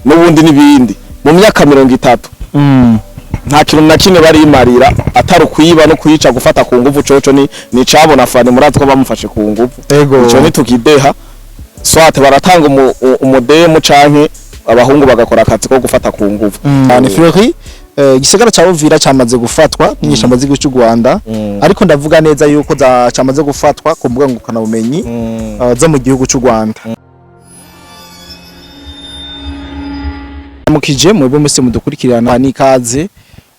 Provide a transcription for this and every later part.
N'ubundi n'ibindi mu myaka 30 nta kintu na kimwe barimarira atari ukwiba no kwica, gufata ku nguvu. Coco ni cabona fani, murazi ko bamufashe ku nguvu. Ico ntitukideha, soit baratanga umudemu canke abahungu bagakora akazi ko gufata ku nguvu. Ni Fleury, igisagara ca Uvira camaze gufatwa n'inyeshamba z'igihugu cy'u Rwanda, ariko ndavuga neza yuko za camaze gufatwa ku mbuga ngurukanabumenyi zo mu gihugu cy'u Rwanda. Mukije mwebwe mwese mudukurikirana n'ikaze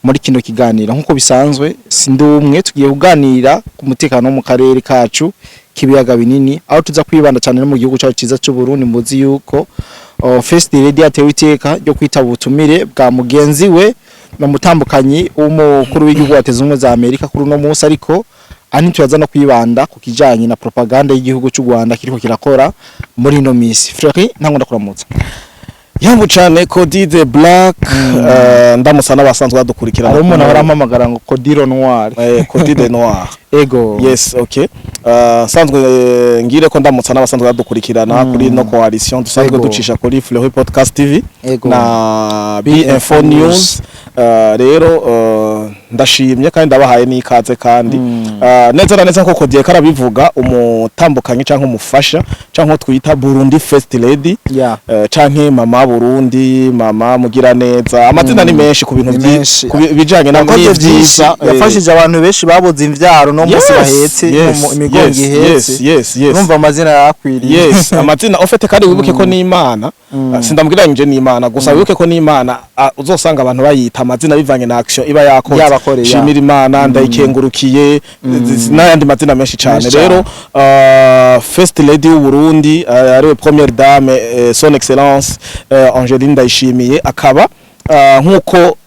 muri kino kiganiro. Nk'uko bisanzwe, sindi umwe, tugiye kuganira ku mutekano wo mu karere kacu k'ibiyaga binini, aho tuza kwibanda cyane no mu gihugu cyacu cyiza cy'u Burundi. Muzi yuko First Lady yatewe iteka ryo kwitaba ubutumire bwa mugenzi we na mutambukanyi w'umukuru w'igihugu wa Leta Zunze Ubumwe za Amerika kuri uno munsi. Ariko ani turaza no kwibanda ku kijanye na propaganda y'igihugu cy'u Rwanda kiriko kirakora muri ino misi. Fleury, ntango ndakuramutsa. Yambu cane, Cody the Black. Ndamusa n'abasanzwe badukurikirana. Hari umuntu ahora ampamagara ngo Codiro Noir. Cody the Noir. Ego. Yes, okay. Sanzwe ngire ko ndamutsa n'abasanzwe badukurikirana kuri no coalition dusanzwe ducisha kuri Fleury Podcast TV na B info News. Rero ndashimye kandi ndabahaye n'ikaze kandi neza na neza koko diye karabivuga, umutambukanyi canke umufasha canke twita Burundi First Lady canke mama Burundi, mama mugira neza, amazina ni menshi ku bintu Ni menshi. ku bijanye na Yakoze byinshi, n'ivyiza. Yafashije abantu benshi babuze imvyaro no munsi bahetse imigongo ihetse. Urumva amazina yakwiriye. Yes, amazina ofete. Kandi wibuke ko n'Imana, sindamubwira nje n'Imana gusa, wibuke ko n'Imana uzosanga abantu bayita amazina bivanye na action iba yakoze. Yabakoreye, ya. Shimira Imana, ndayikengurukiye, n'ayandi mazina menshi cyane. Menshi. Rero First Lady w'u Burundi, ariwe première dame, son excellence Angeline Ndayishimiye, akaba nkuko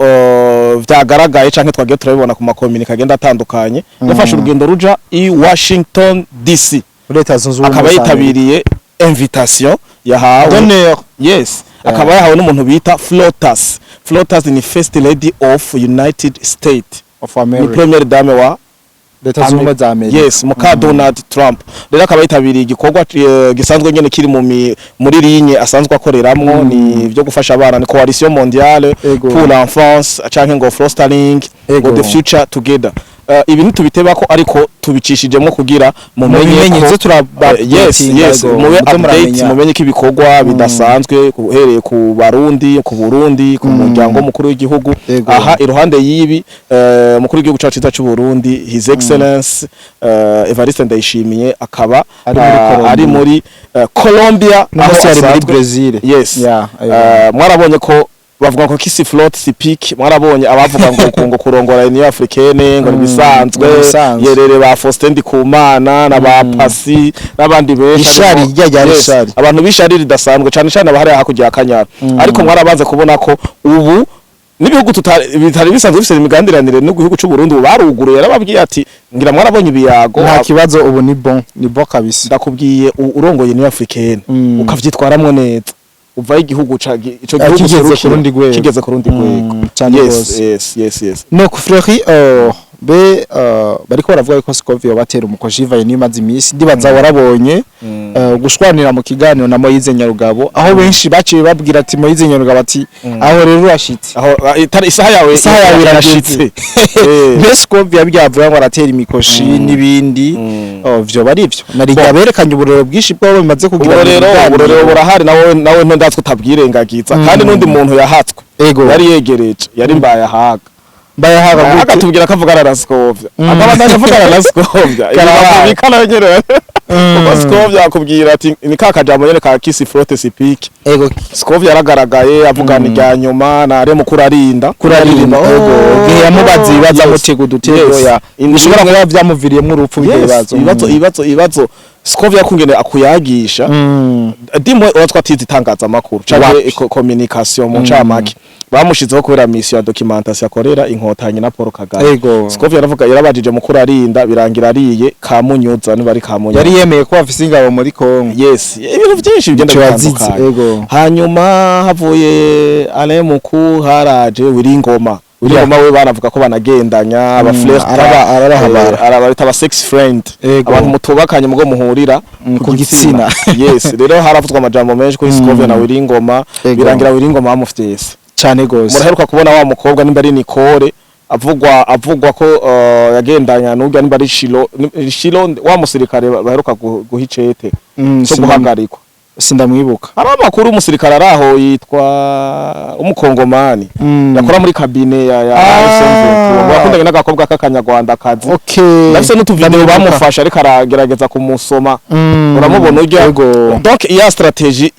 vyagaragaye canke twagiye turabibona ku makominike agenda atandukanye, yafashe urugendo ruja i Washington DC, muri Leta Zunze Ubumwe akaba za Amerika. yitabiriye invitation yahawe D'honneur. Yes, akaba yahawe n'umuntu bita Flotas. Flotas ni First Lady of United States of ni America. première dame wa Leta Zunze Ubumwe za Amerika. Yes, muka Donald Trump. Rero akaba yitabiriye igikorwa gisanzwe nyene kiri muri ligne asanzwe akoreramwo, ni byo gufasha abana, ni Coalition mondiale pour l'enfance canke ngo fostering ngo the future together. Ibi ntitubitebako, ariko tubicishijemo kugira mumenye Mubimenye, ko nze turaba yes, yes, ego, mube muze update, muramenya. Mumenye ko ibikorwa bidasanzwe uhereye ku Barundi, ku Burundi, ku muryango w'umukuru w'igihugu. Aha iruhande y'ibi, umukuru w'igihugu cacu ciza c'u Burundi, His Excellence Evariste Ndayishimiye, akaba Ari muri Colombia. ari muri Colombia. No munsi yari muri Brazil. Yes. Yeah, ego. Mwarabonye ko bavuga ngo qui frotte se pique. Mwarabonye abavuga ngo kurongora Union Africaine ngo nibisanzwe. Nibisanzwe. Yerere ba Faustin Ndikumana na ba Pasi n'abandi benshi. Ishari, harimo- rya ryari Yes, ishari. abantu b'ishari ridasanzwe, cyane cyane abahari hakurya ya Kanyara. Ariko mwarabanze kubona ko ubu n'ibihugu bitari bisanzwe bifite imigandiranire n'igihugu cy'u Burundi ubu baruguruye. Yarababwiye ati ngira mwarabonye ibiyago. Nta kibazo, ubu ni bon, ni bon kabisa. Ndakubwiye, urongoye Union Africaine ukavyitwaramwo neza, uvayo igihugu ico gihugu kigeze userukira, ku rundi rwego. Kigeze ku rundi rwego. Cane Yes. gose. Yes. No ku Fleury, be bariko baravuga yuko Scovia batera umukoshi ivaye nimaze imisi. Ndibaza warabonye gushwanira mu kiganiro na Moyize Nyarugabo, aho benshi baciye babwira ati Moyize Nyarugabo ati aho rero urashitse. Aho isaha yawe Isaha yawe irashitse. Mbe Scovia byavuga ngo aratera imikoshi n'ibindi, oh, vyoba ari ivyo nari berekanye uburero bwinshi bwabo bimaze kugira mu Uburorero biganiro. Uburorero burahari, nawe ntondatwe utabwirengagiza. Kandi n'undi muntu yahatswe yari yegereje, yari mbaye ahaga. Mbayahaga gute? Akatubwira ko avugana na Scovia, akaba ndaje avugana na Scovia. Karabaye. Bikana nyene, kuko Scovia akubwira ati ni ka kajambo nyene ka qui frotte se pique. Scovia yaragaragaye avugana irya nyuma na Remo Kurarinda. Kurarinda, ego, igihe yamubaza ibibazo amutega udutego, ya bishobora kuba byamuviriyemo urupfu ibyo bibazo. Ibibazo Scovia kungene akuyagisha, dimwe uratwa atize itangazamakuru canke Wapi. Communication mu ncamake. Bamushizeho kubera mission ya documentation akorera Inkotanyi na Paul Kagame. Scovia yaravuga, yarabajije mukuru arinda, birangira ariye Kamunyuza niba ari Kamunyuza. Yari yemeye ko afise ingabo muri Kongo. Yes, ibintu byinshi bigenda Ico yazize, bitandukanye. Ego. Hanyuma havuye Alain Muku, haraje Wiringoma. Willy Ngoma we banavuga ko banagendanya aba flirt, arabahabara. Arabita aba sex friend, abantu mutubakanye mugo muhurira ku gitsina. Yes, rero haravuzwa amajambo menshi kuri Scovia na Willy Ngoma, birangira Willy Ngoma bamufyese. Cane gose. Muraheruka kubona wa mukobwa, nimba ari Nicole, avugwa ko yagendanya n'urya, nimba ari Shilo, Shilo wa musirikare baheruka guha icete cyo guhagarikwa. Sindamwibuka. Hari amakuru umusirikare araho yitwa umukongomani yakora muri cabinet ya SM23, yakundanye n'agakobwa k'akanyarwanda kazi. Ndafise n'utuvideo Ndamwibuka. bamufashe ariko aragerageza kumusoma. Uramubona urya. Donc iya stratégie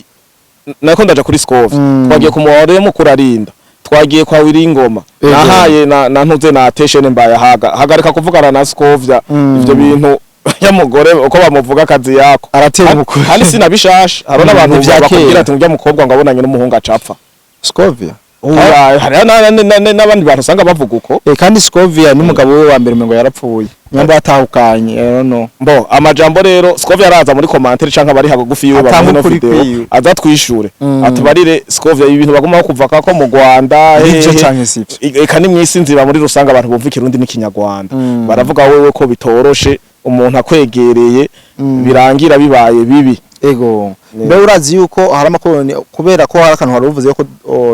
nako ndaja kuri Scovia, twagiye ku muware mukuru arinda, twagiye kwa Willy Ngoma, nahaye na ntuze na attention mbaye haga hagarika kuvugana na Scovia. Ivyo bintu yamugore uko bamuvuga akazi yako Aratera umukuru. Kandi sinabishasha, hari n'abantu Ni vya bakubwira kera. ati ngurya mukobwa ngo abonanye n'umuhungu acapfa. Scovia. Oya, hari n'abandi bantu usanga bavuga uko. Kandi Scovia n'umugabo we wa mbere ngo yarapfuye, nyamba yatahukanye, I don't know. Mbo amajambo rero Scovia araza muri commentaire canke abari hagufi yiwe Atanga babone ino ukuri video, kwiwe. aza twishure, atubarire Scovia ibintu baguma kuva ko mu Rwanda Nivyo hehe. canke sivyo? Eka ni mwisi nziba muri rusange abantu bumva ikirundi n'ikinyarwanda baravuga wewe ko bitoroshe umuntu akwegereye birangira bibaye bibi. Ego. Mbe urazi yuko hari amakuru kubera ko hari akantu wari uvuze ko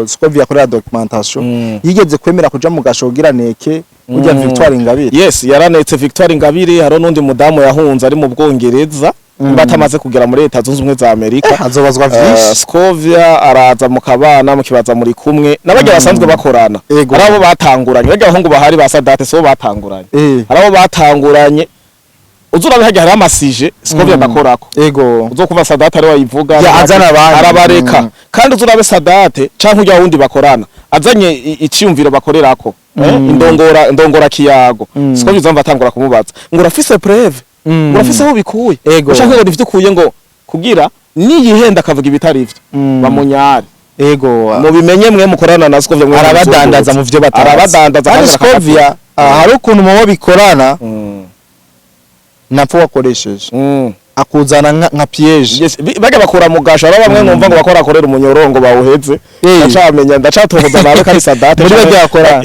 Scovia akorera documentation, yigeze kwemera kuja mu gasho kugira neke burya Victoire Ingabire? Yes, yaranetse Victoire Ingabire. Hariho n'undi mudamu yahunze ari mu Bwongereza, nimba atamaze kugera muri Leta Zunze Ubumwe za Amerika. Azobazwa vyinshi. Scovia araza mukabana mukibaza muri kumwe n'abarya basanzwe bakorana. Hari abo batanguranye, barya abahungu bahari ba Sadate so batanguranye. Hari abo batanguranye, uzurabe hajya hari amasije Scovia adakorako. Uzokuva Sadate ari wayivuga. Ya, azana abandi. Arabareka. Kandi uzurabe Sadate canke urya wundi bakorana azanye iciyumviro bakorerako, indongora kiyago, Scovia uzamva atangura kumubaza ngo urafise preuve, ngo urafise aho bikuye, ushaka ngo nivyo ukuye, ngo kugira niyihenda akavuga ibitari ivyo bamunyare. Mubimenye mwe mukorana na Scovia mwe. Arabadandaza mu vyo batazi. Arabadandaza kandi kandi Scovia, hari ukuntu mubo bikorana napfa wakoresheje akuzana nka piège. Yes, bajya bakura mu gasho. Hari bamwe numva ngo bakora akorera umunyorongo bawuheze. Ndacamenya, ndacatohoza nabe kari Sadate Muri bajya bakora.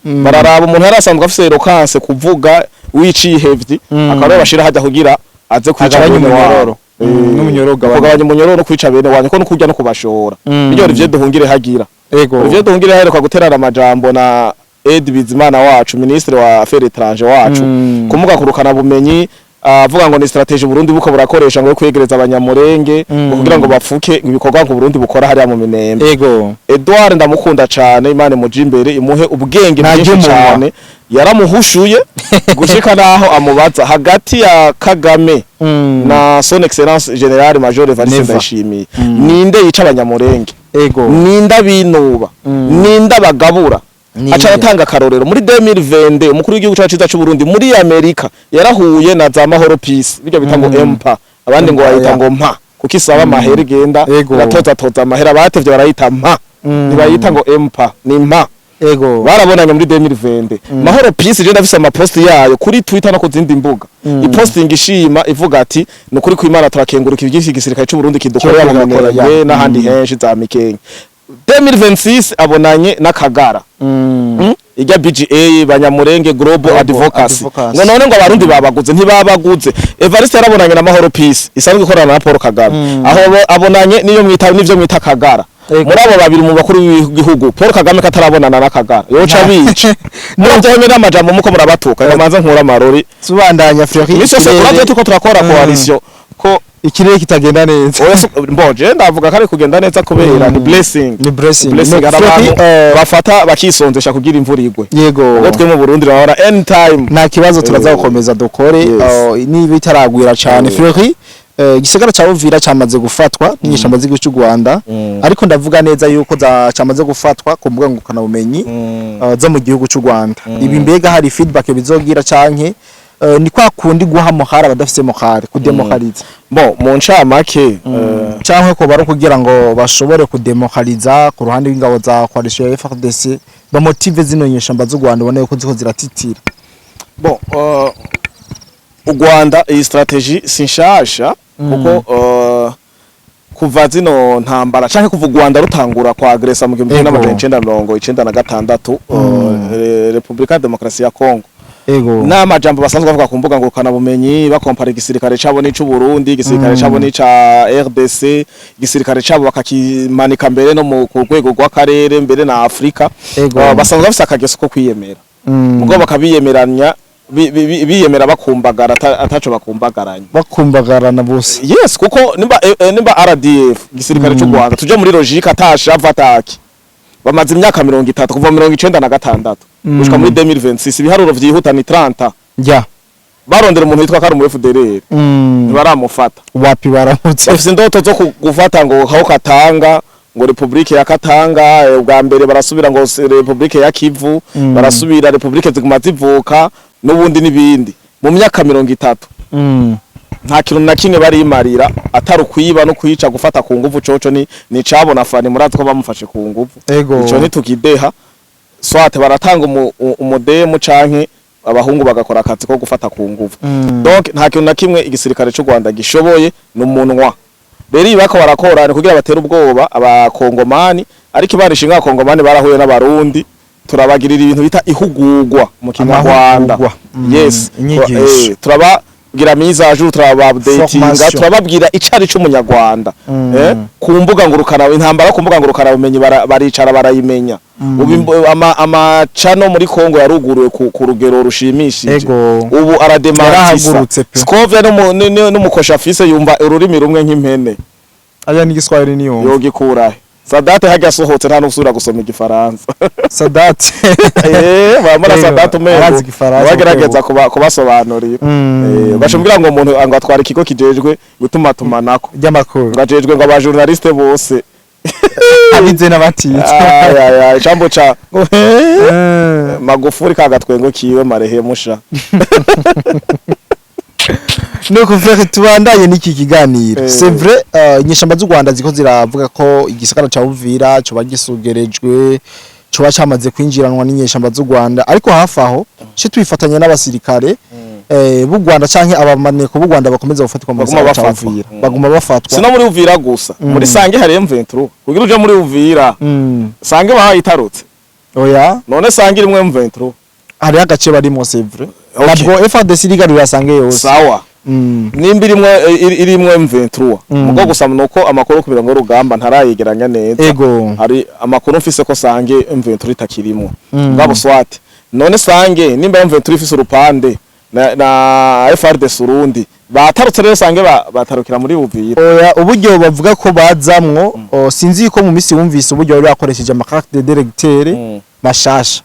Bararaba umuntu yari asanzwe afise eloquence kuvuga wicihevye, akaba ariwe bashira hajya kugira aze kwica Agabanye bene wabo. umunyororo. N'umunyororo ugabanya. Kugabanya umunyororo no kwica bene wanyu ko no kurya no kubashora. Ibyo Olivier Duhungire hagira. Olivier Duhungire aheruka guterana amajambo na Ed Bizimana wacu, ministre wa affaires étrangères wacu, kumuga kurukana bumenyi, avuga ngo ni stratégie Burundi buko burakoresha ngo yo kwegereza abanyamurenge, ngo kugira ngo bapfuke ibikorwa ngo Burundi bukora hariya mu Minembwe. Edouard ndamukunda cane, Imana imuje imbere imuhe ubwenge Ntarya bwinshi umunwa. cane. Yaramuhushuye gushika naho amubaza hagati ya Kagame na Son Excellence Général Major Evariste Neva. Ndayishimiye, ninde yica abanyamurenge, ninde abinuba, ninde abagabura? Ninde? Aca aratanga akarorero muri 2020 umukuru w'igihugu cyacu cyiza cy'u Burundi muri Amerika yarahuye na za Mahoro Peace, bijya bita ngo MPA, abandi ngo MPA, bayita ya. ngo mpa kuko isaba amahera, igenda iratoza toza amahera, batevye barayita mpa, ntibayita ngo MPA, ni mpa. Barabonanye muri 2020 Mahoro Peace. Je ndafise amaposti yayo kuri Twitter no ku zindi mbuga, iposting ishima ivuga ati nukuri ku Imana turakenguruka ibyinshi igisirikare cy'u Burundi kidukorera mu Cyo kirakora, Minembwe ya. n'ahandi henshi za Mikenke. 2026 abonanye n'Akagara, Ijya BGA, Banyamurenge Global Global Advocacy. Advocacy. Ngo none ngo abarundi babaguze? Ntibabaguze. Evariste yarabonanye na Mahoro Peace isanzwe ikorana na Paul Kagame, aho abonanye niyo mwita nivyo mwita Kagara. Muri abo babiri mu bakuru b'igihugu, Paul Kagame katarabonana na Kagara yoca bica muri n'amajambo muko murabatuka kamanza nkura amarori. Tubandanya, Fleury. Imisi yose kuravyo turiko turakora coalition ko ikirere kitagenda neza. Oya, mboje ndavuga ko ari kugenda neza kubera ni blessing. Ni blessing. Blessing. No, Hari Fleury, abantu bafata bakisonzesha kugira imvura igwe. Ubwo twe mu Burundi urabona anytime. Nta kibazo, turaza gukomeza dukore niba itaragwira cyane. Fleury, igisagara ca Uvira camaze gufatwa n'inyeshamba z'igihugu cy'u Rwanda, ariko ndavuga neza yuko za camaze gufatwa ku mbuga ngurukanabumenyi zo mu gihugu cy'u Rwanda. Ibi mbega hari feedback bizogira canke ni kwa kundi guha muhara abadafise muhare kudemokariza? Bo mu ncamake, canke ko bari kugira ngo bashobore kudemokariza ku ruhande rw'ingabo za coalition ya FARDC, bamotive zino nyeshamba z'u Rwanda ubona yuko ziko ziratitira? Bon, u Rwanda iyi stratégie si nshasha kuko Kuva zino ntambara canke kuva u Rwanda rutangura kwa agresa mu gihumbi kimwe n'996, Republika ya Demokarasi ya Kongo, n'amajambo basanzwe bavuga ku mbuga ngurukana bumenyi, bakompara igisirikare cabo n'ic'u Burundi, igisirikare cabo n'ica RDC, igisirikare cabo bakakimanika mbere no mu ku rwego rw'akarere, mbere na Afrika. Basanzwe bafise akageso ko kwiyemera, mugo bakabiyemeranya biyemera bakumbagara ataco bakumbagaranya. Bakumbagarana bose. Yes, kuko nimba RDF, igisirikare cy'u Rwanda, tuje muri logique, atasha vataki bamaze imyaka 30, kuva 96 gushika muri 2026, ibiharuro vyihuta ni 30, barondera umuntu witwa Karumu FDLR, ntibaramufata. Wapi, baramutse. Bafise indoto zo gufata ngo aho Katanga, ngo Republike ya Katanga, ubwa mbere barasubira ngo Republike ya Kivu, barasubira Republike ziguma zivuka n'ubundi n'ibindi. Mu myaka 30 nta kintu na kimwe barimarira atari ukwiba no kwica, gufata ku nguvu. Coco ni cabona fani, murazi ko bamufashe ku nguvu. Ico ntitukideha. Soit baratanga umudemu canke abahungu bagakora akazi ko gufata ku nguvu. Donc nta kintu na kimwe igisirikare cy'u Rwanda gishoboye, ni umunwa. Rero ibi bako barakora ni kugira batere ubwoba abakongomani, ariko Imana ishinga, abakongomani barahuye n'abarundi, turabagirira ibintu bita ihugurwa mu Kinyarwanda. Amahugurwa. Yes. Inyigisho. Turabagira mise à jour, turaba updatinga, Formation. turababwira icari c'umunyarwanda. Ku mbuga ngurukana, intambara ku mbuga ngurukana bumenyi, baricara barayimenya. Ubu amacano muri Kongo yaruguruwe ku rugero rushimishije. Ubu aradematisa. Yarahagurutse pe. Scovia n'umukosha afise yumva ururimi rumwe nk'impene. Aya ni Igiswahili niyo. Yogikurahe? Sadate hajya asohotse nta n'usubira gusoma igifaransa. Sadate. Bamara Sadate umengo Arazi igifaransa. bagerageza kubasobanurira. Bashobora ngo umuntu ngo atwara ikigo kijejwe gutumatumanako ry'amakuru, ngo ajejwe ngo aba journaliste bose, abize n'abatize. Ay, ay, ay, ijambo ca Magufuri kagatwengo kiwe marehemusha. Nuko frère, tubandanye n'iki kiganiro. C'est vrai, inyeshamba z'u Rwanda ziko ziravuga ko igisagara ca Uvira coba gisugerejwe, coba camaze kwinjiranwa n'inyeshamba z'u Rwanda, ariko hafi aho ce twifatanya n'abasirikare b'u Rwanda canke abamaneko b'u Rwanda bakomeza gufatirwa mu Baguma gisagara ca bafatwa. Uvira. Baguma bafatwa. Sino muri Uvira gusa, muri Sange hari M23. Kugira uje muri Uvira, Sange bahayitarutse? Oya. None Sange irimwe M23? Hariho agace barimo, c'est vrai. Okay. Ntabwo FARDC irigarurira Sange yose. Sawa. Nimba irimwe irimwe M23, mugo gusa nuko amakuru ku mirongo y'urugamba ntarayegeranya neza. Hari amakuru mfise ko Sange M23 itakirimo. Ngabo swat none Sange nimba M23 ifise urupande na FARDC urundi, batarutse rero Sange batarukira muri Uvira. Oya, uburyo bavuga ko bazamwo, sinzi ko mu misi wumvise uburyo bari bakoresheje ama carte de directeur mashasha,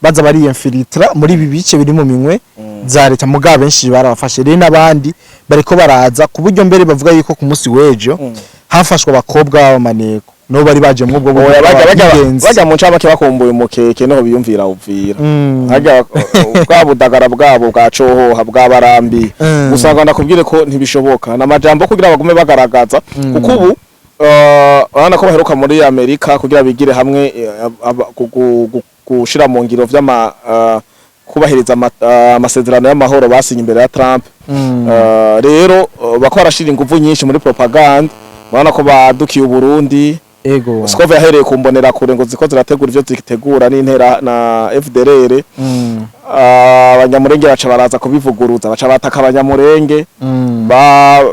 baza bariyinfiltra muri ibi bice biri mu minwe za leta, mugabo benshi barabafashe rero n'abandi bariko baraza, ku buryo mbere bavuga yuko ku munsi w'ejo hafashwe abakobwa b'abamaneko nabo bari baje muri ubwo buryo Oya, bajya bw'ingenzi. Bajya mu ncamake bakumbuye umukeke, niho biyumvira Uvira. Hajya bwa budagara bwabo bwa cohoha bwa barambi. Gusa ngo ndakubwire ko ntibishoboka, n'amajambo kugira bagume bagaragaza, kuko ubu urabona ko baheruka muri Amerika kugira bigire hamwe gushira mu ngiro vy'ama kubahiriza amasezerano y'amahoro basinye imbere ya Trump. Rero bako barashira inguvu nyinshi muri propaganda, urabona ko badukiye Uburundi. Scovia yahereye ku mbonera kure ngo ziko zirategura ivyo zitegura n'intera na FDLR. Abanyamurenge baca baraza kubivuguruza, baca bataka abanyamurenge.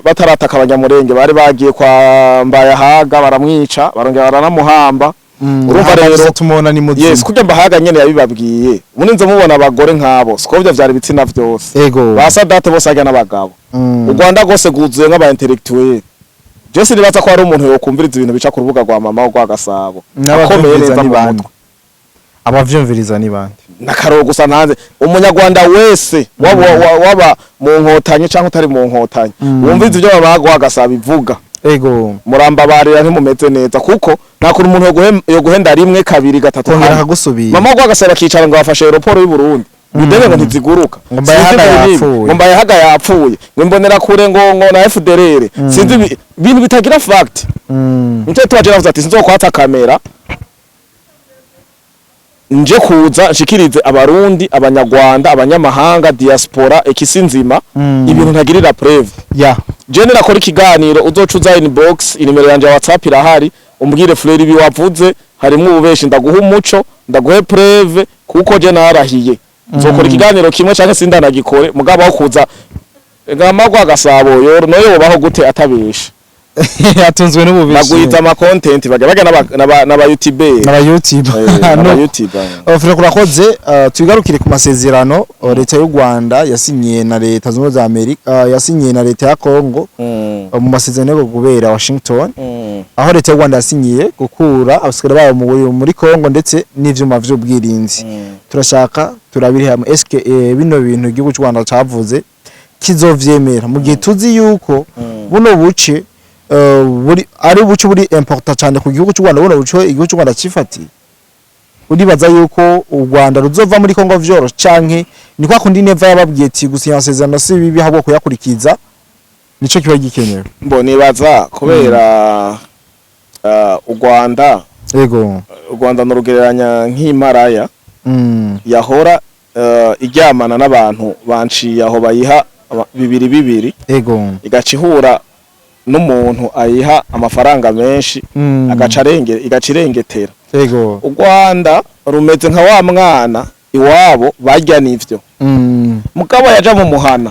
Batarataka abanyamurenge, bari bagiye kwa Mbayahaga baramwica, barongera baranamuhamba. Urumva rero tumubona ni muzima. Yes, kurya Mbahaga nyene yabibabwiye, muninze mubona abagore nk'abo. Scovia vyari ibitsina vyose. Ba Sadate bose ajya n'abagabo. U Rwanda rwose rwuzuye nk'aba intellectuel. Je sinibaza ko hari umuntu yokumviriza ibintu bica ku rubuga rwa mama rwa Gasabo akomeye N'abavyumviriza neza ni mu bande? mutwe. Abavyumviriza ni bande? Nakaro gusa ntanze umunyarwanda wese waba mu nkotanyi cyangwa utari mu nkotanyi, wumviza ibyo mama rwa Gasabo ivuga. Murambabarira, ntimumeze neza, kuko nta kuntu umuntu yoguhenda rimwe, kabiri, gatatu, Kongera kane. akagusubira. Mama rwa Gasabo akicara ngo bafashe aéroport y'u Burundi, indege ngo ntiziguruka. Ngo Mbayahaga Sinzi ibintu yapfuye. ngo Mbayahaga yapfuye, ngo imbonera kure, ngo na FDLR, sinzi ibintu bitagira fact. Nicyo tubaje bavuze ati sinzokwatsa kamera. Nje kuza nshikirize Abarundi, Abanyarwanda, abanyamahanga, diaspora, ekisi nzima, ibintu ntagirira preuve. Je nirakora ikiganiro, uzoca uza inbox, inimero yanje ya WhatsApp irahari, umbwire: "Fleur, ibi wavuze harimwo ububeshi." Ndaguha umuco, ndaguhe preuve, kuko je narahiye nzokora ikiganiro kimwe canke sindanagikore. Mugabo aho kuza ngamagwa gasabo yoro noyo baho gute atabesha? Atunzwe n'ububeshi. Bagwiza ama content, bajya bajya n'aba YouTuber. N'aba YouTube. N'aba YouTuber. Frère, urakoze. Tugarukire ku masezerano leta y'u Rwanda yasinyiye na Leta Zunze Ubumwe za Amerika, yasinyiye na leta ya Congo, mu masezerano yo kubera Washington, aho leta y'u Rwanda yasinyiye gukura abasirikare babo muri Congo ndetse n'ivyuma vy'ubwirinzi. Turashaka turabiri hamwe, eske bino bintu igihugu cy'u Rwanda cavuze kizovyemera, mu gihe tuzi yuko buno buce buri ari buce buri important cyane ku gihugu cy'u Rwanda, buno buce igihugu cy'u Rwanda cifatiye? Uribaza yuko u Rwanda ruzova muri Congo vyoroshe, canke ni kwa kundi Neva yababwiye ati gusinya amasezerano si bibi, ahubwo kuyakurikiza nico kiba gikenewe? Mbo nibaza kubera u Rwanda, u Rwanda nurugereranya nk'imaraya yahora iryamana n'abantu banciye aho bayiha bibiri bibiri, igaca ihura n'umuntu ayiha amafaranga menshi, agaca arenge, igaca irengetera. U Rwanda rumeze nka wa mwana iwabo barya nivyo, mugabo yaja mu muhana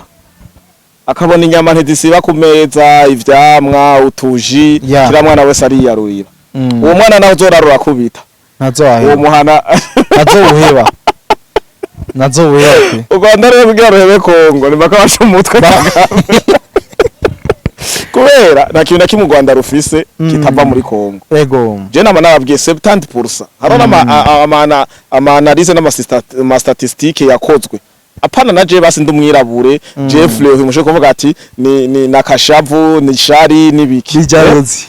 akabona inyama ntizisiba ku meza, ivyamwa, utuji, kila mwana wese ariyarurira. Uwo mwana nawe uzorarura kubita uwo Ntazoheba. muhana. Ntazowuheba, ntazowuheba pe. U Rwanda rero kugira ruhebe Kongo ni mpaka baca umutwe Kagame, kubera nta kintu na kimwe u Rwanda rufise kitava muri Kongo. Je nama nababwiye 70%, hariho ama analyse n'ama statistique yakozwe, apana na je basi ndi umwirabure, Jeff Leo mushe kuvuga ati ni nakashavu, ni shari, nibiki. Kijarozi.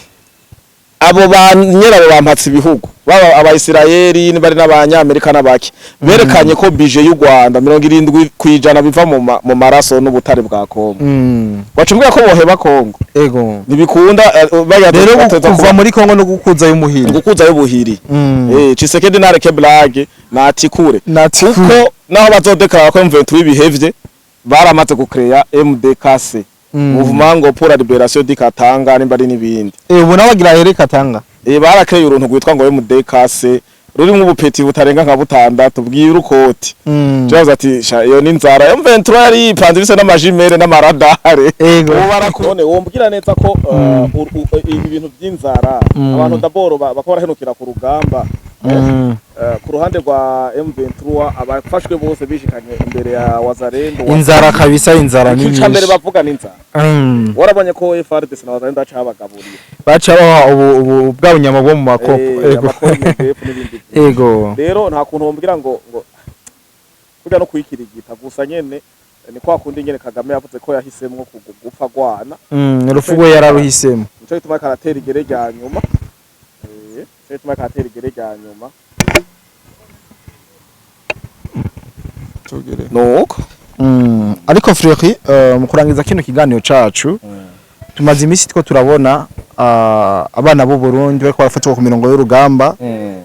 Abo ba nyerabo bampatse ibihugu, baba Abayisirayeli bari n'Abanyamerika n'abaki, berekanye ko budget y'u Rwanda 70% biva mu maraso n'ubutare bwa Kongo. Bacumbwira ko boheba Kongo? Ntibikunda, baya Rero bateza kuva muri Kongo no gukuza y'umuhiri. Gukuza y'ubuhiri. Tshisekedi nareke blague, natikure. Natikure. Kuko naho bazodeklara ko M23 ibihevye, baramaze gucrea MDKC, Mouvement ngo pour la Libération du Katanga, nimba ari n'ibindi. Ubu nawe agira here Katanga. Barakeye uruntu rwitwa ngo MDKC, rurimwo ubupeti butarenga nka butandatu bw'irukoti. Jaza ati sha iyo ni inzara. M23 yari yipanze ibise n'amajimere n'amaradare. Ubu barakone wombwira neza ko ibi bintu by'inzara, abantu d'abord bakora barahenukira ku rugamba. Ku ruhande rwa M23, abafashwe bose bishikanye imbere ya Wazalendo. Inzara kabisa, inzara ni Ica mbere nyinshi. bavuga ni inzara. Warabonye ko FARDC na Wazalendo baca babagaburiye. Baca baha ubu bwa bunyama bwo mu makopo. Amakopo n'ibindi byinshi. Rero nta kuntu wombwira ngo kurya no kwikirigita gusa nyene ni kwa kundi nyene Kagame yavuze ko yahisemwo gupfa gwana. Urupfu rwe yararuhisemo. Nico gituma karatera igere rya nyuma. Nico gituma karatera igere rya nyuma nuko. Ariko Fleury, mu kurangiza kino kiganiro cacu, tumaze iminsi two turabona abana b'u Burundi bariko barafatwa ku mirongo y'urugamba,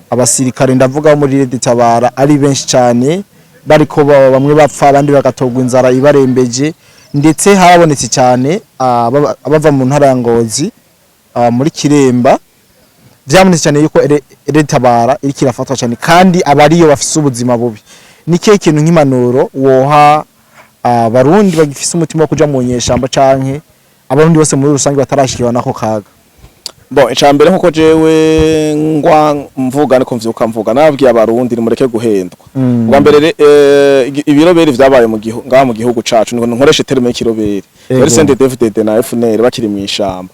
abasirikare ndavuga bo muri Red Tabara ari benshi cyane, bariko bamwe bapfa, abandi bagatogwa inzara ibarembeje, ndetse harabonetse cyane abava mu ntara ya Ngozi, muri Kiremba vyabonetse cyane yuko Red Tabara iriko irafatwa cyane, kandi abariyo bafise ubuzima bubi. Ni kihe kintu nk'impanuro woha Abarundi bagifise umutima wo kuja mu nyeshamba, canke Abarundi bose muri rusange batarashikirwa nako kaga? Bon, icambere, nkuko jewe ngwa mvuga niko mvyuka mvuga, nababwiye Abarundi nimureke guhendwa. Ubwa mbere ibiroberi vyabaye mu gihugu, ngaha mu gihugu cacu, nkoreshe terme y'ikiroberi, yari CNDD-FDD na FNL bakiri mu ishamba.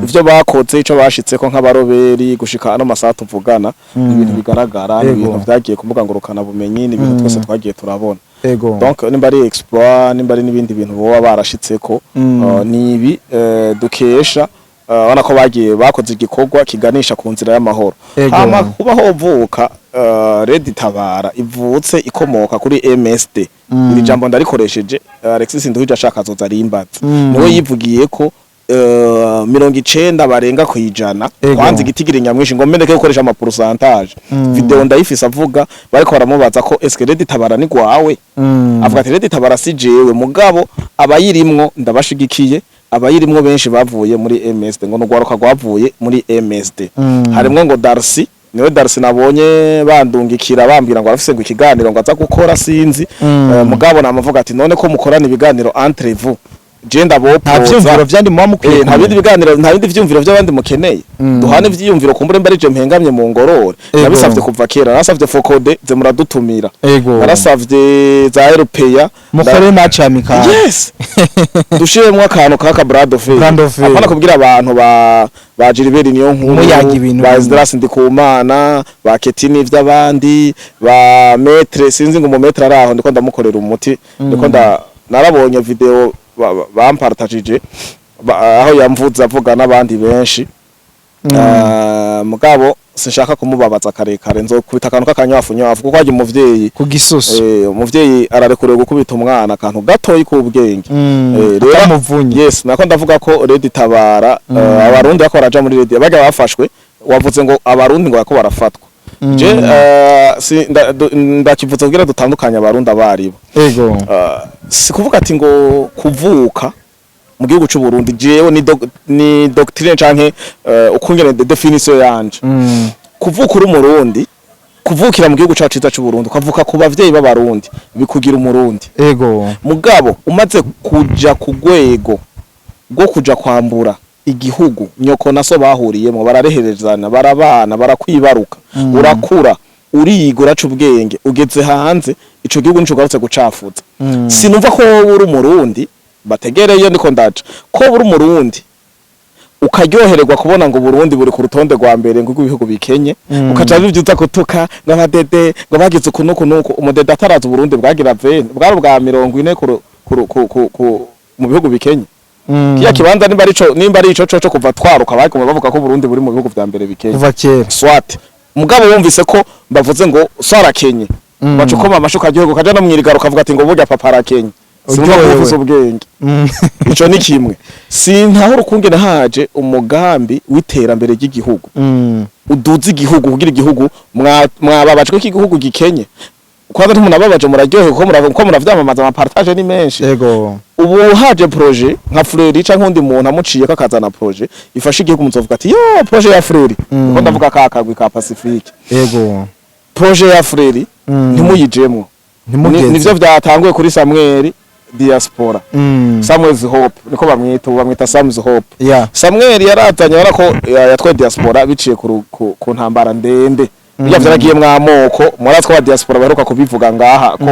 Ivyo bakoze, ico bashitseko nk'abaroberi gushika ano masaha tuvugana, ni ibintu bigaragara, ni ibintu vyagiye ku mbuga ngurukana bumenyi, ni ibintu twese twagiye turabona. Donc nimba ari exploit, nimba ari n'ibindi bintu boba barashitseko, ni ibi dukesha ubona ko bagiye bakoze igikorwa kiganisha ku nzira y'amahoro. Hama kuba hovuka Red Tabara ivutse ikomoka kuri MSD, iri jambo ndarikoresheje, Alexis Nduhije ashaka azoza arimbaza. Niwe yivugiye ko 90 barenga 100. Kwanza igitigiri nyamwinshi ngo mendeke gukoresha ama pourcentage. Video ndayifise, avuga bariko baramubaza ko eske Red Tabara ni gwawe. Avuga ati Red Tabara si jewe, mugabo abayirimwo ndabashigikiye. Abayirimwo benshi bavuye muri MSD, ngo nugwaruka rwavuye muri MSD. Harimwo ngo Darcy, niwe Darcy nabonye bandungikira bambwira ngo arafise ngo ikiganiro ngo aza gukora, sinzi. Mugabo namavuga ati none ko mukorana ibiganiro entre vous, je Nta ndabopoza. vyumviro vyandi muba mukwiye Nta bindi kumenya. biganiro, nta bindi vyumviro vy'abandi mukeneye. Duhane ivyiyumviro, kumbure mba arije mpengamye mu ngorore. Nabisavye kuva kera, narasavye FOCODE ze muradutumira. Narasavye za RPA. Mukore match amical. Yes, dushiremwo akantu kaka brad of Brand of fair. Apana kubwira abantu ba Gilbert niyo nkuru, Muyaga ibintu ba bimwe. Esdras Ndikumana, ba Ketini vy'abandi, ba Maître, sinzi ngo mu maître araho ndiko ndamukorera umuti, ndiko nda narabonye video bampartagije aho yamvuze avuga n'abandi benshi. Mugabo sinshaka kumubabaza karekare, nzokubita akantu k'akanywafu nywafu kuko hajya umuvyeyi Ku gisusu. Umuvyeyi ararekuriwe gukubita umwana akantu gatoyi k'ubwenge. Rero Atamuvunye. Yes, nako ndavuga ko Red Tabara, abarundi bako baraja muri Red, bajya bafashwe, wavuze ngo abarundi ngo bako barafatwa. Je si ndakivuze kugira dutandukanye abarundi abaribo. Si kuvuga ati ngo kuvuka mu gihugu c'u Burundi, jewe ni doctrine canke ukungene définition yanje. Kuvuka uri umurundi, kuvukira mu gihugu cacu ciza c'u Burundi, ukavuka ku bavyeyi b'abarundi, bikugira umurundi. Mugabo umaze kuja ku rwego rwo kuja kwambura igihugu nyoko na so bahuriyemo, barareherezana, barabana, barakwibaruka, urakura, uriga, uraca ubwenge, ugeze hanze, ico gihugu nico ugarutse gucafuza. Sinumva ko wowe uri umurundi, bategereye ndiko ndaca, ko uri umurundi ukaryohererwa kubona ngo Burundi buri ku rutonde rwa mbere ngo ibihugu bikenye, ukaca bivyuza kutuka ngo abadede ngo bagize uku nuku nuku. Umudede ataraza Uburundi bwagira vene bwari ubwa 40 ku mu bihugu bikenye. Kiya kibanza nimba ari ico coco kuva twaruka baguma bavuga ko Burundi buri mu bihugu vya mbere bikenye. Kuva kera. Swat mugabo wumvise ko bavuze ngo so arakenye, baca ukoma amashuka igihugu kaja no mwirigaro ukavuga ati ngo burya papa arakenye. Sinumva ko Uryohewe. ufise ubwenge. Ico ni kimwe. Sintahura ukungene haje umugambi w'iterambere ry'igihugu, uduza igihugu kugira igihugu mwababajwe ko igihugu gikenye. Kwanza ntimunababaje, muraryohewe kuko ko muravyamamaza, ama partage ni menshi. Ubu haje projet nka Fleury canke undi muntu amuciye ko akazana projet ifasha igihugu, muzovuga ati yo projet ya Fleury. Kuko ndavuga ka kagwi ka Pacifique. Projet ya Fleury ntimuyijemwo. Ntimugeze. Nivyo vyatanguye kuri Samuel Diaspora. Samuel's Hope niko bamwita ubu, bamwita Sam's Hope. Samuel yarazanye, urabona ko yatwaye diaspora biciye ku ntambara ndende. Bijya vyaragiye mwamoko, murazi ko aba diaspora baheruka kubivuga ngaha ko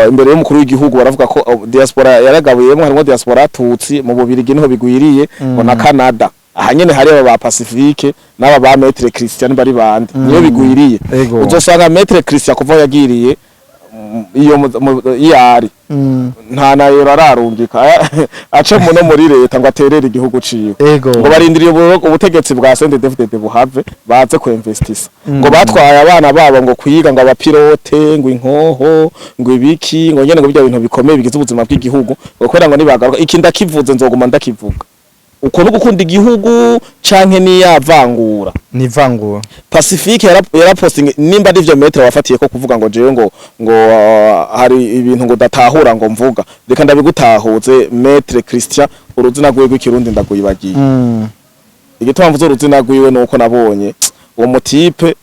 imbere y'umukuru w'igihugu baravuga ko diaspora yaragabuyemo, harimo diaspora Tutsi mu Bubirigi niho bigwiriye, ngo na Canada. Aha nyene hari aba ba Pacifique n'aba ba Maître Christian bari bande, niyo bigwiriye. Uzosanga Maître Christian kuva aho yagiriye iyo iyo ari nta nayo ararungika ace muno muri leta ngo aterere igihugu ciwe. Ngo barindiriye ubutegetsi bwa CNDD-FDD buhave baze ku investisa. Ngo batwaye abana babo ngo kwiga, ngo abapilote, ngo inkoho, ngo ibiki, ngo nyene ngo bijya bintu bikomeye bigize ubuzima bw'igihugu, ngo kubera ngo nibagaruka. Iki ndakivuze, nzoguma ndakivuga. Uko no gukunda igihugu canke niyavangura? Ni ivangura. Pacifique yaraposting nimba ari ivyo maître wafatiye ko kuvuga ngo jewe ngo hari ibintu ngo datahura ngo mvuga, reka ndabigutahuze. Maître Christian, uruzina rwiwe rw'ikirundi ndaguyibagiye. Igituma mvuze uruzina rwiwe nuko nabonye uwo mutipe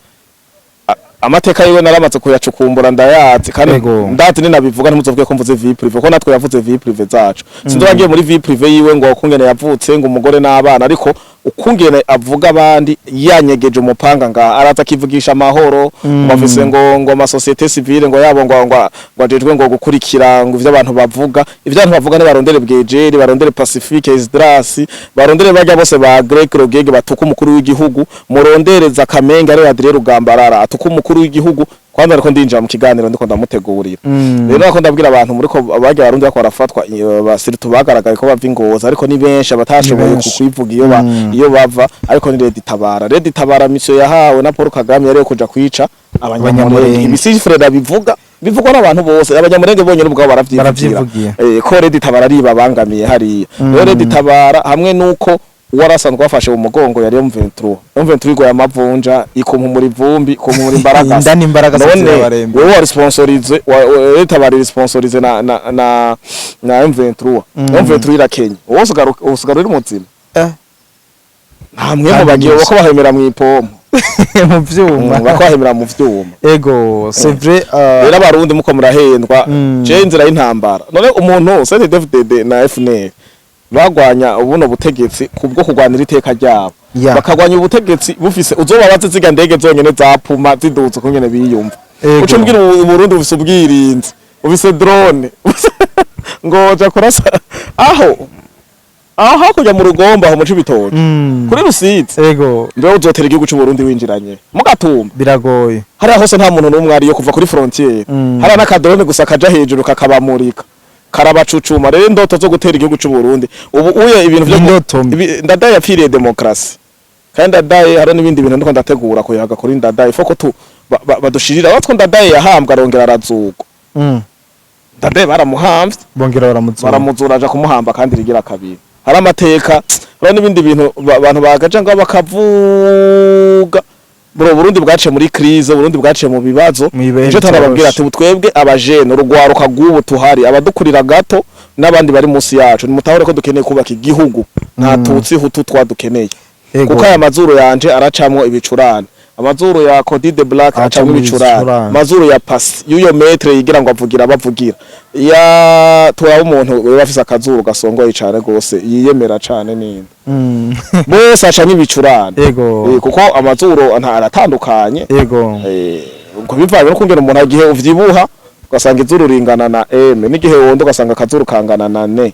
amateka yiwe naramaze kuyacukumbura, ndayazi kandi. Ndazi ninabivuga ntimuzovuge ko mvuze vie privée, ko natwe yavuze vie privée zacu. Sinzi wagiye muri vie privée yiwe ngo ukungene yavutse, ngo umugore n'abana, ariko ukungene avuga abandi yanyegeje umupanga nga araza akivugisha amahoro, ngo afise ngo ama société civile ngo yabo ngo ajejwe ngo gukurikira ngo ivyo abantu bavuga. Ivyo abantu bavuga ne barondere Bwejeri, barondere Pacifique, Esdras, barondere bajya bose ba Greg Rogege batuka umukuru w'igihugu, murondereza Kamenge ari Adrien Rugambarara atuka umukuru w'igihugu. Kwanza ariko ndinjira mu kiganiro ndiko ndamutegurira. Rero nako ndabwira abantu muri ko bajya barundi bako barafatwa, basiritu bagaragaye ko bava ingoza, ariko ni benshi abatashoboye Ni benshi. kukwivuga iyo ba iyo bava. Ariko ni Red Tabara, Red Tabara mission yahawe na Paul Kagame yari yo kuja kwica abanyamurenge. Abanyamulenge. Ibi si Fred abivuga. Bivugwa n'abantu bose, Abanyamurenge bonyene ubwabo baravyivugira. Baravyivugiye. Ko RED Tabara ari babangamiye hariya. Rero RED Tabara hamwe nuko uwarasanzwe bafashe mu mugongo yari M23, M23 igoye amavunja, ikumpumura ivumbi, ikumpumura imbaragasa. Inda n'imbaragasa None zirabarembe. wewe wari sponsorisé, RED Tabara iri sponsorisé na M23. M23 irakenye, wowe usigara uri muzima? Nta mwe mu Kandi bagiye nyinshi. bako bahemera mu ipompo. Mu vyuma. Bako bahemera mu vyuma. Ego, c'est vrai. Rero Abarundi muko murahendwa. Je inzira y'intambara, none umuntu CNDD-FDD na FNL bagwanya ubuno butegetsi kubwo kugwanira iteka ryabo, bakagwanya ubutegetsi bufise uzobabaze ziga ndege zonyene za Puma ziduze uko nyene biyumva. Uca umbwira ubu Burundi bufise ubwirinzi, bufise drone, ngo ja kurasa aho hakurya mu Rugombo, aho mu Cibitoke, kuri Rusizi. Mbe uzotera igihugu c'u Burundi winjiranye mu Gatumba? Biragoye. Hariya hose nta muntu n'umwe ariyo kuva kuri frontière. Hariya n'aka drone gusa kaja hejuru kakabamurika, karabacucuma. Rero indoto zo gutera igihugu c'u Burundi ubu uye ibintu vyo Indoto mbi. Ndadaye yapfiriye demokarasi, kandi Ndadaye hari n'ibindi bintu ndiko ndategura kuyaga kuri Ndadaye foko tu badushirira batwo. Ndadaye yahambwa arongera arazugwa. Ndadaye baramuhamvye, Bongera baramuzura. baramuzura, aja kumuhamba kandi rigira kabiri. Hari amateka, hari n'ibindi bintu abantu bagaca ngo bakavuga bro. Burundi bwaciye muri crise, Burundi bwaciye mu bibazo. Mw'ibihe Nico tarababwira bitoroshe. ati twebwe abajene, urugwaruka rw'ubu tuhari, abadukurira gato n'abandi bari munsi yacu, nimutahure ko dukeneye kubaka igihugu, nta tutsi hutu twadukeneye. Kuko aya mazuru yanje aracamwo ibicurane, amazuru ya Cody the Black Aracamwo aracamwo ibicurane, ibicurane. amazuru ya Pasi y'uyo maître yigira ngo avugira bavugira ya turaba umuntu weba afise akazuru gasongoye cane gose yiyemera cane ninde, bose acamwo ibicurane. Kuko amazuru nta aratandukanye. Ubwo bivanye no kungena umuntu igihe uvyibuha ugasanga izuru ringana na M, n'igihe wonda ugasanga akazuru kangana na N,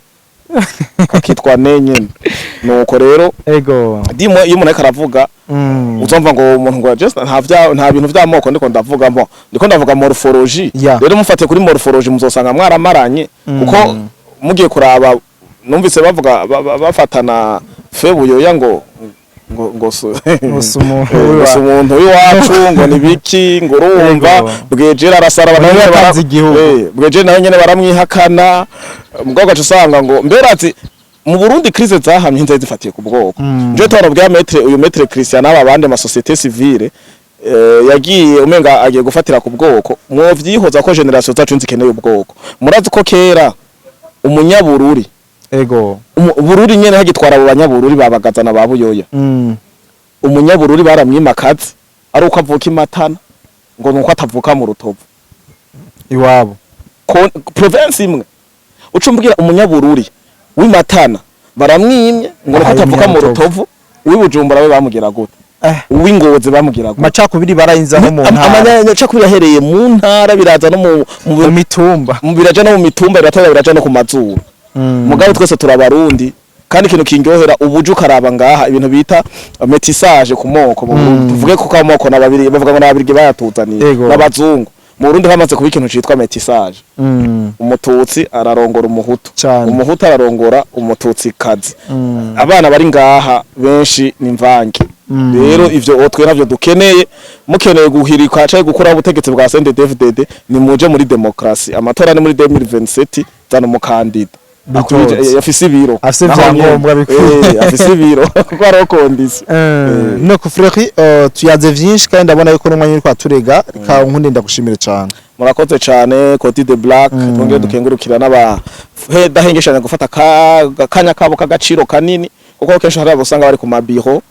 kakitwa N nyene. Nuko rero dimo iyo umuntu ariko aravuga, uzumva ngo umuntu ngo just nta bintu vy'amoko ndiko ndavuga mo, ndiko ndavuga morphologie. Rero mufate kuri morphologie muzosanga mwaramaranye, kuko mugiye kuraba numvise bavuga bafatana fe Buyoya ngo Ngo si umuntu ngo si umuntu w'iwacu, ngo ni biki, ngo urumva. Bwejera arasara. Nawe Nawe yatanze igihugu. Bwejera nawe nyene baramwihakana, mugabo ugaca usanga ngo mbere ati mu Burundi crise zahamye inzego zifatiye ku bwoko. Nje twarabwira maître, uyu maître Christian n'aba bandi ma société civile, yagiye umenga agiye gufatira ku bwoko. Mwovyihoza ko génération zacu nzikeneye ubwoko. Murazi ko kera umunyabururi, Bururi nyene hagitwara abo banyabururi babagazana ba Buyoya, umunyabururi baramwimakaze ari uko avuka imatana, ngo nuko atavuka mu Rutovu Iwabo. Province imwe. Ucumbwira umunyabururi w'imatana baramwimye ngo nuko Aha, atavuka mu umunyarutovu. Rutovu, uw'ibujumbura we bamugira gute? Uw'ingozi bamugira gute? Amacakubiri barayinzaho mu ntara. Amacakubiri yahereye mu ntara, biraza no mu Mu mitumba. Biraja no mu mitumba, biratera biraja no ku mazuru. Mugabo twese turabarundi, kandi ikintu kindyohera ubuju ukaraba ngaha ibintu bita métissage ku moko mu Burundi. Tuvuge ko amoko n'ababiri bavuga ngo n'ababirigi bayatuzaniye, n'abazungu. Mu Burundi hamaze kuba ikintu citwa métissage. Umututsi ararongora umuhutu, umuhutu ararongora umututsi kazi. Abana bari ngaha benshi ni mvange. Rero ivyo twe navyo dukeneye. Mukeneye guhirika canke gukuraho ubutegetsi bwa CNDD-FDD, ni muje muri demokrasi. Amatora ni muri 2027, zana umukandida Bitoze. Afise ibiro. Afise Naho ivyangombwa nyene. bikwiye. Afise ibiro kuko hariho condition. No ku Fleury, tuyaze vyinshi kandi ndabona yuko n'umwanya uriko aturega. Reka nkunde ndagushimire cane. Murakoze cane, Cody the Black. Twongere dukengurukira n'aba dahengeshanya gufata kanya kabo k'agaciro kanini, kuko kenshi hari abo usanga bari ku mabiro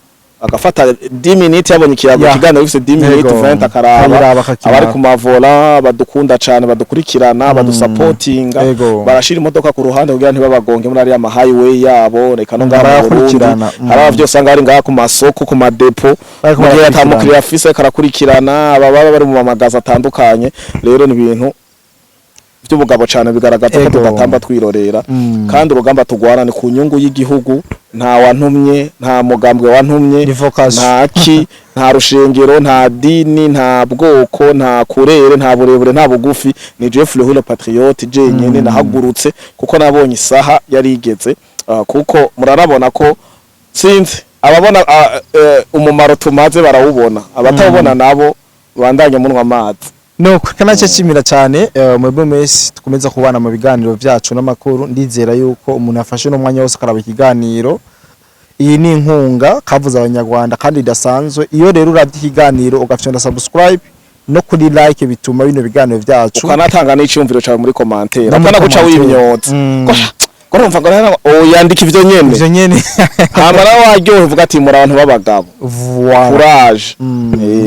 agafata 10 minutes yabonye ikiyago, ikiganiro gifise 10 minutes, 20, akaraba. Akabiraba, akakiraba. Abari ku mavola badukunda cane, badukurikirana, badusapotinga, barashira imodoka ku ruhande kugira ntibabagonge muri ariya ma highway yabo, reka no ngaha mu Burundi. Barayakurikirana. Hari abavyo usanga bari ngaha ku masoko, ku madepo, Bariko mu gihe barakurikirana. atamukiriya afise ariko arakurikirana, aba baba bari mu mamagaza atandukanye. Rero ni ibintu by'ubugabo cane, bigaragaza ko tudatamba twirorera. Kandi urugamba tugwana ni ku nyungu y'igihugu. Nta wantumye, nta mugambwe wantumye, Ni vocation. nta ki, nta rushengero, nta dini, nta bwoko, nta kurere, nta burebure, nta bugufi. Ni Jeff Fleury le patriote jenyene nahagurutse kuko nabonye isaha yari igeze. Kuko murarabona ko sinzi ababona umumaro tumaze barawubona, abatawubona nabo bandanye munwa amazi. Nuko kanace nshimira cyane mwebwe mwese dukomeza kubana mu biganiro vyacu n'amakuru. Ndizera yuko umuntu afashe n'umwanya wose akaraba ikiganiro, iyi ni inkunga kavuze Abanyarwanda kandi idasanzwe. Iyo rero uravye ikiganiro ugafyonda subscribe no kuri like, bituma bino biganiro vyacu Ukanatanga n'iciyumviro cawe muri commentaire. No muri Apana guca commentaire. wimyotsa. Ko urumva ngo rero yandika ivyo nyene. Ivyo nyene. Hama nawe waryohe, uvuga ati: "Muri abantu b'abagabo." Voilà. Courage.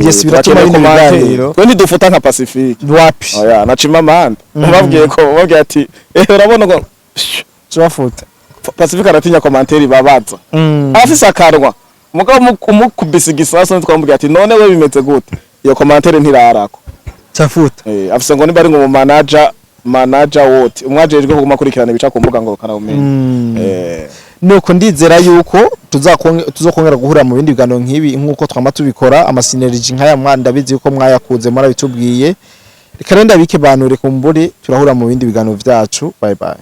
Yes, biratuma turakeneye bino commentaire. biganiro. Twe ntidufuta nka Pacifique. Wapi. Oya, na Chimamanda ubabwiye ko ubabwiye ati: "Eh, urabona ngo Tubafuta. Pacifique aratinya commentaire babaza." Afise akanwa, mugabo umukubise igisasu, twamubwiye ati: "None we bimeze gute?" Iyo commentaire ntirarako. Cafuta. Afise ngo niba ari ngo mu manager wote umwajejwe kuguma akurikirana ibica ku mbuga ngo kanabumenye. Nuko ndizera yuko tuzokongera guhura mu bindi biganiro nk'ibi, nk'uko twama tubikora. Ama synergie nk'aya mwa ndabizi yuko mwayakunze, murabitubwiye. Reka rero ndabike banure kumbure turahura mu bindi biganiro vyacu. Bye bye.